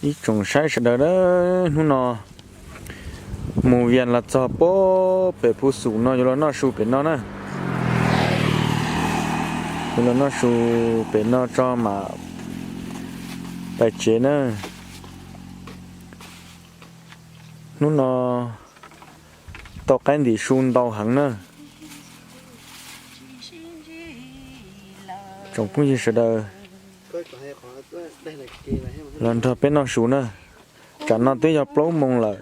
Ib tsoom saib sawv daws na, hnub no mus Vias los txog pem Phu Xum no yuav los noj su pem no na. Yuav los noj su pem no tso mam pais tsev na. Hnub no tau qaib ntim su ntau heev na. Tsoom phooj ywg sawv daws los nrog peb noj su na. Tsam no twb yog plaub moos lawm,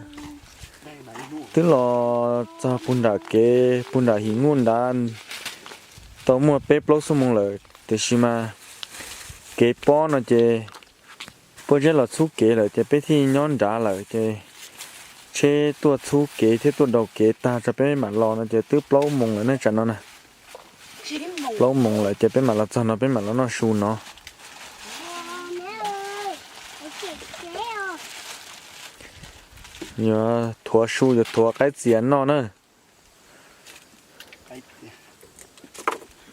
twb los txog puag nram kev puag nram Him Nuj nrad tau muaj peb plaub xuab moos lawm, tiam sis mas kev pob no ces puab zeb los txhub kev lawm ces peb thiaj nyob nrad lawm ces tsheb tuaj txhub kev thiab tuaj daus kev tag tso peb mam los no ces twb plaub moos lawm ne tsam no na. Plaub moos lawm ces peb mam los txog no peb mam los noj su no. Yuav thuav su yuav thuav qaib txias noj na.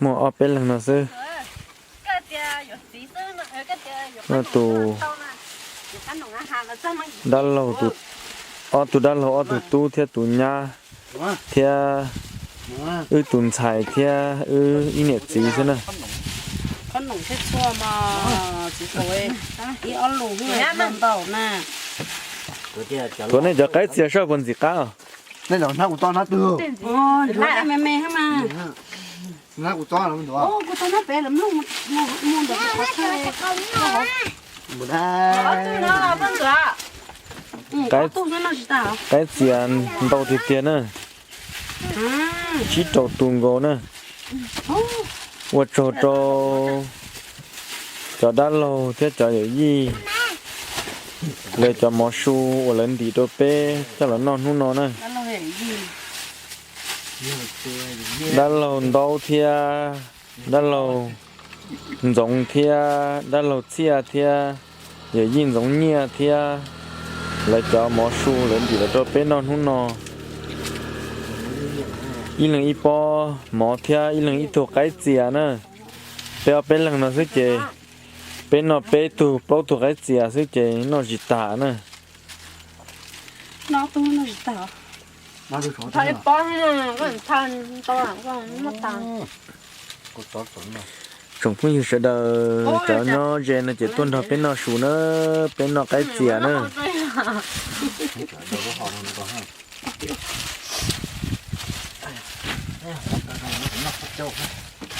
Muaj ob peb leeg no xwb. Muaj tus dab laug, ob tug dab laug ob tug tub thiab tus nyab thiab wb tus ntxhais thiab wb ib niam txiv xwb na. Thuav nej cov qaib txias saib puas ntxim qab. Qaib txias ntau tiag tiag na. Tsib rau tus nkaus na. Ua tsaug rau cov dab laug thiab cov yawm yij lawv cov mov su uas lawv ntim rau peb coj los noj hnub no na. Dab laug Ntaub thiab dab laug Ntxoov thiab dab laug Txhiaj thiab yawm yij Ntxoov Nyiaj thiab lawv cov mov su lawv ntim los rau peb noj hnub no. Ib leeg ib pob mov thiab ib leeg ib tug qaib txias na. Peb ob peb leeg no xwb ces peb noj peb tug plaub tug qaib txias xwb ces noj tsis tag na. Tsoom phooj ywg sawv daws, cov nyob ze no ces tuaj nrog peb noj su na, peb noj qaib txias na.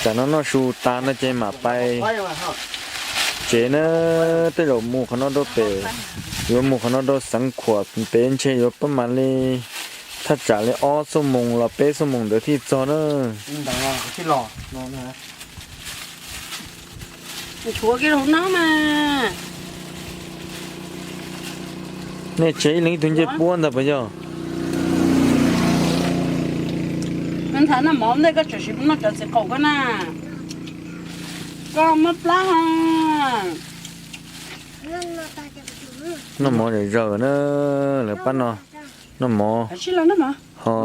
Tsam no noj su tas no ces mam pais tsev na, tej zaum mus qhov no rau pem, yuav mus qhov no rau Xeev Khuam pem ntshe yuav pab mam li thaj tsam li ob xuab moos los peb xuab moos ntawd thiaj txog na. Nej tseg ib leeg ib tug ncej puab ntag puas yog? Nthav noj mov ntej koj tseem sim noj cov txiv qaum koj na. Koj muab plab ha. Noj mov zom zaws na, lawv pab no noj mov ho.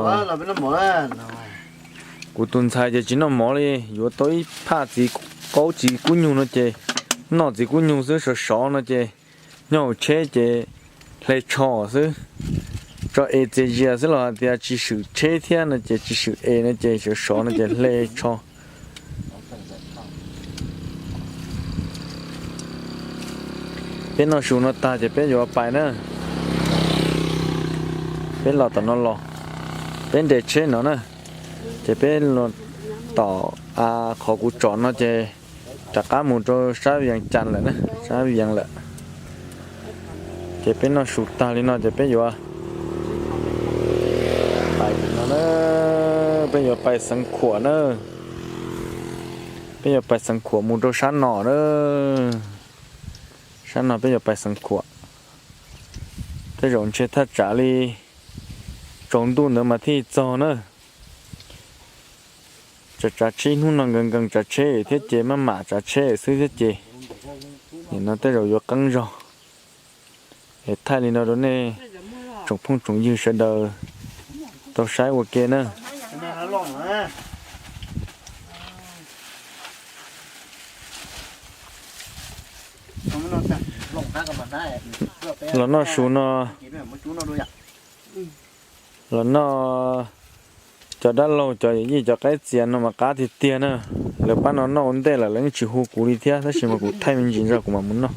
Kuv tus ntxhais ces tsis noj mov li, yuav tau ib phaj txiv qaub txiv kub nyug no ces noj txiv kub nyug xwb, sov sov no ces nyob hauv tsheb ces hle tsho xwb. Tso es txias zias xwb los hais tias tsis swm tsheb thiab no ces tsis swm es no ces sov sov no ces hle tsho. Peb noj su no tag ces peb yuav pais na. Peb los tom no los, peb nres tsheb no na, ces peb los tom qhov kuv tsom no ces rov qab mus rau sab Vias Cas lawm na, sab Vias lawm. Ces peb noj su tag li no ces peb yuav pais no na, peb yuav pais Xeev Khuam na. Peb yuav pais Xeev Khuam mus rau sab no na. Sab no peb yuav pais Xeev Khuam. Tej zaum ntshe thaj tsam li tsaus ntuj ntawd mas thiaj txog na. Tsav tsav tsheb hnub no nkees nkees tsav tsheb thiab ces maj mam tsav tsheb xwb thiab ces nim no tej zaum yuav qeeb zog. Es thaij li no rau nej tsoom phooj tsoom ywg sawv daws tau saib ua ke na. Los noj su no, los noj cov dab laug cov yij cov qaib txias no mas qab tiag tiag na. Lawv pab no noj ua ntej lawm lawv yeej tsis hu kuv li thiab, tab sis mas kuv thaij me ntsis zog kuv mam mus noj.